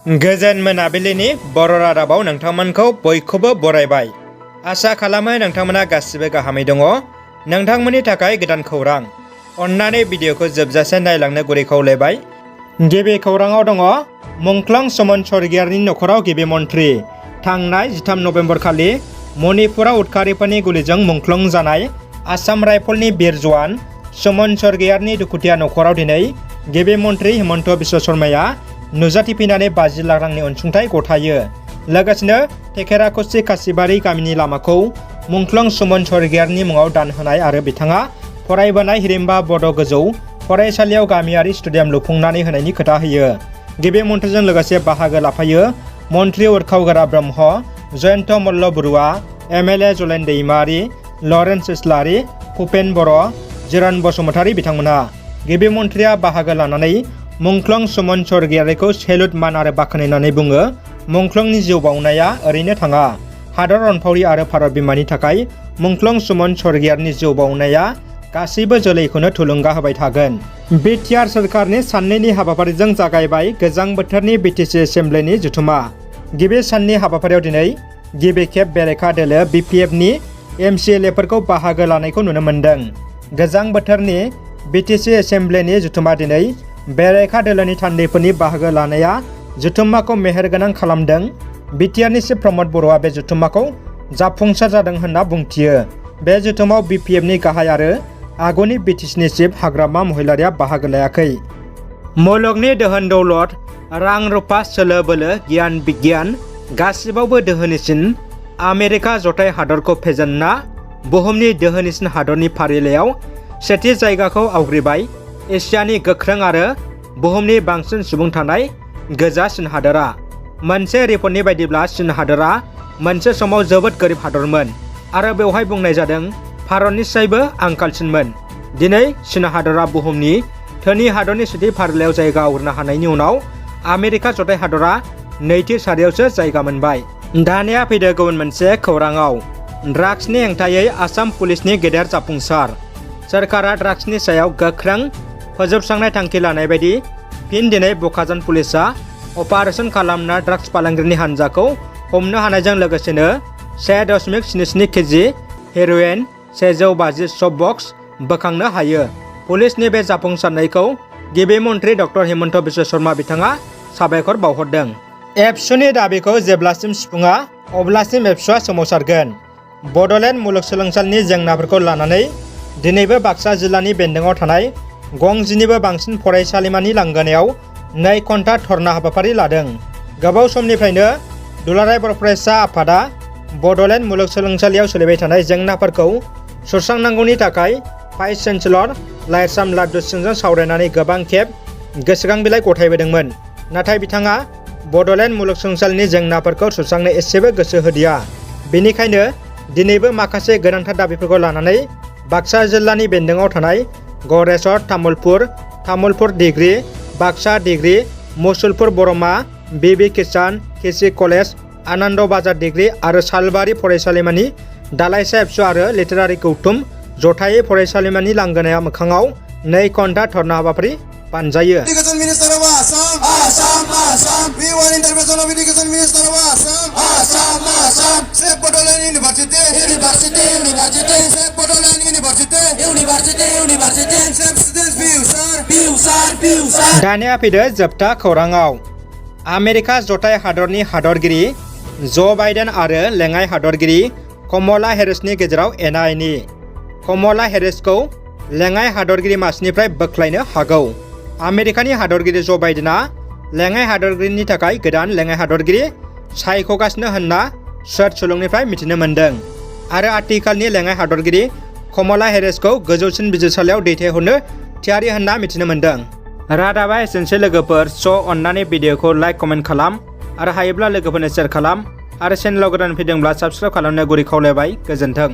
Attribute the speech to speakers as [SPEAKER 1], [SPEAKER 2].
[SPEAKER 1] गोजोन मोनाबिलिनि बर' रादाबाव नोंथांमोनखौ बयखौबो बरायबाय। आसा खालामो नोंथांमोना गासिबो गाहामै दङ। नोंथांमोननि थाखाय गोदान खौरां। अन्नानै भिडिअखौ जोबजासे नायलांनो गुरै खावलायबाय। गिबि खौराङाव दङ मुंख्लं सुमन स्वर्गीयारिनि नखराव गिबि मन्थ्रि। थांनाय 13 नभेम्बर खालि मणिपुराव उदखारिफोरनि गुलिजों मुंख्लं जानाय आसाम राइफलनि बिर जवान सुमन स्वर्गीयारिनि दुखुथिया नखराव दिनै गिबि मन्थ्रि हिमन्त बिश्व शर्माया नुजाथिफैनानै 50 लाख रांनि अनसुंथाइ गथायो। लोगोसेनो टेकेराकुसि कासिबारि गामिनि लामाखौ मुंख्लं सुमन स्वर्गीयारिनि मुङाव दान होनाय आरो बिथाङा फरायबोनाय हिरिम्बा बड' गोजौ फरायसालियाव गामियारि स्टेडियाम लुफुंनानै होनायनि खोथा होयो। गिबि मन्थ्रिजों लोगोसे बाहागो लाफायो मन्थ्रि उरखावगोरा ब्रह्म, जयन्त मल्ल बरुवा, एमएलए जलेन दैमारि, लरेन्स इस्लारि, भुपेन बर', जिरन बसुमतारि बिथांमोनहा। गिबि मन्थ्रिया बाहागो लानानै मुंख्लं सुमन स्वर्गीयारिखौ सेलुट मान आरो बाख्नायनानै बुङो, मुंख्लंनि जिउ बाउनाया ओरैनो थाङा। हादर अनफावरि आरो भारत बिमानि थाखाय मुंख्लं सुमन स्वर्गीयारिनि जिउ बाउनाया गासैबो जोलैखौनो थुलुंगा होबाय थागोन। बिटिआर सोरखारनि साननैनि हाबाफारिजों जागायबाय गोजां बोथोरनि बिटिसि एसेमब्लिनि जथुमा। गिबि साननि हाबाफारियाव दिनै गिबि खेब बेरेखा दोलो बिपिएफनि एमसिएलएफोरखौ बाहागो लानायखौ नुनो मोन्दों। गोजां बोथोरनि बिटिसि एसेमब्लिनि जथुमा दिनै बेरेखा दोलोनि थान्दैफोरनि बाहागो लानाया जथुम्माखौ मेहेरगोनां खालामदों। बिटिआरनि चिफ प्रमद बर'आ बे जथुम्माखौ जाफुंसार जादों होनना बुंथियो। बे जथुम्मायाव बिपिएफनि गाहाय आरो आगुनि बिटिसिनि चिफ हाग्रामा महिलारिया बाहागो लायाखै। मुलुगनि दोहोन दौलत, रां रुपा, सोलो बोलो, गियान बिगियान गासिबावबो दोहोनिसिन आमेरिका जथाय हादरखौ फेजेनना बुहुमनि दोहोनिसिन हादरनि फारिलाइयाव सेथि जायगाखौ आवग्रिबाय। एसियानि गोख्रों आरो बुहुमनि बांसिन सुबुं थानाय गोजा चीन हादरा। मोनसे रिपर्टनि बायदिब्ला चीन हादरा मोनसे समाव जोबोद गोरिब हादरमोन आरो बेवहाय बुंनाय जादों भारतनिसायबो आंखालसिनमोन। दिनै चीन हादरा बुहुमनि धोनि हादरनि सेथि फारिलाइयाव जायगा आवग्रिनो हानायनि उनाव आमेरिका जथाय हादरा नैथि सारियावसो जायगा मोनबाय। दानिया फैदो गुबुन मोनसे खौराङाव। ड्राग्सनि हेंथायै आसाम पुलिसनि गेदेर जाफुंसार। सोरखारा ड्राग्सनि सायाव गोख्रों फोजोबस्रांनाय थांखि लानाय बायदि फिन दिनै बकाजान पुलिसआ अपारेशन खालामना ड्राग्स फालांगिरिनि हानजाखौ हमनो हानायजों लोगोसेनो 1.77 केजि हेर'इन, 150 सफ्ट बक्स बोखांनो हायो। पुलिसनि बे जाफुंसारनायखौ गिबि मन्थ्रि डक्टर हिमन्त बिश्व शर्मा बिथाङा साबायखर बावहरदों। एबसुनि दाबिखौ जेब्लासिम सुफुङा अब्लासिम एबसुआ सोमावसारगोन। बड'लेण्ड मुलुगसोलोंसालिनि जेंनाफोरखौ लानानै दिनैबो बाक्सा जिल्लानि बेन्दोङाव थानाय गं 10निबो बांसिन फरायसालिमानि लांगोनायाव 2 घन्टा धर्ना हाबाफारि लादों। गोबाव समनिफ्रायनो दुलाराय बर' फरायसा आफादा बड'लेण्ड मुलुगसोलोंसालियाव सोलिबाय थानाय जेंनाफोरखौ सुस्रांनांगौनि थाखाय भाइस चेन्सेलर लाइसाम लाद्दु सिंजों सावरायनानै गोबां खेब गोसोखां बिलाइ गथायबोदोंमोन। नाथाय बिथाङा बड'लेण्ड मुलुगसोलोंसालिनि जेंनाफोरखौ सुस्रांनो एसेबो गोसो होदिया। बेनिखायनो दिनैबो माखासे गोनांथार दाबिफोरखौ लानानै बाक्सा जिल्लानि बेन्दोङाव थानाय गरेस्वर, तामुलपुर डिग्री, बाक्सा डिग्री, मुसलपुर बरमा, बिबि किसान, केसि कलेज, आनन्द बाजार डिग्री आरो सालबारि फरायसालिमानि दालाइसा एबसु आरो लिटारारि गौथुम जथायै फरायसालिमानि लांगोनाया मोखाङाव 2 घन्टा धर्ना हाबाफारि बानजायो। दानिया फैदो जोबथा खौराङाव। आमेरिका जथाय हादरनि हादरगिरि ज' बाइडेन आरो लेङाइ हादरगिरि कमला हेरिसनि गेजेराव एना-एनि। कमला हेरिसखौ लेङाइ हादरगिरि मासिनिफ्राय बोख्लायनो हागौ। आमेरिकानि हादरगिरि ज' बाइडेना लेङाइ हादरगिरिनि थाखाय गोदान लेङाइ हादरगिरि सायख'गासिनो होनना सोर सुलुंनिफ्राय मिथिनो मोन्दों आरो आथिखालनि लेङाइ हादरगिरि कमला हेरिसखौ गोजौसिन बिजिरसालियाव दैथायहरनो थियारि होनना मिथिनो मोन्दों। रादाबा एसेनोसै लोगोफोर। अन्नानै भिडिअखौ लाइक कमेन्ट खालाम आरो हायोब्ला लोगोफोरनो शेयार खालाम आरो चेनेलाव गोदान फैदोंब्ला साबस्क्राइब खालामनो गुरै खावलायबाय। गोजोन्थों।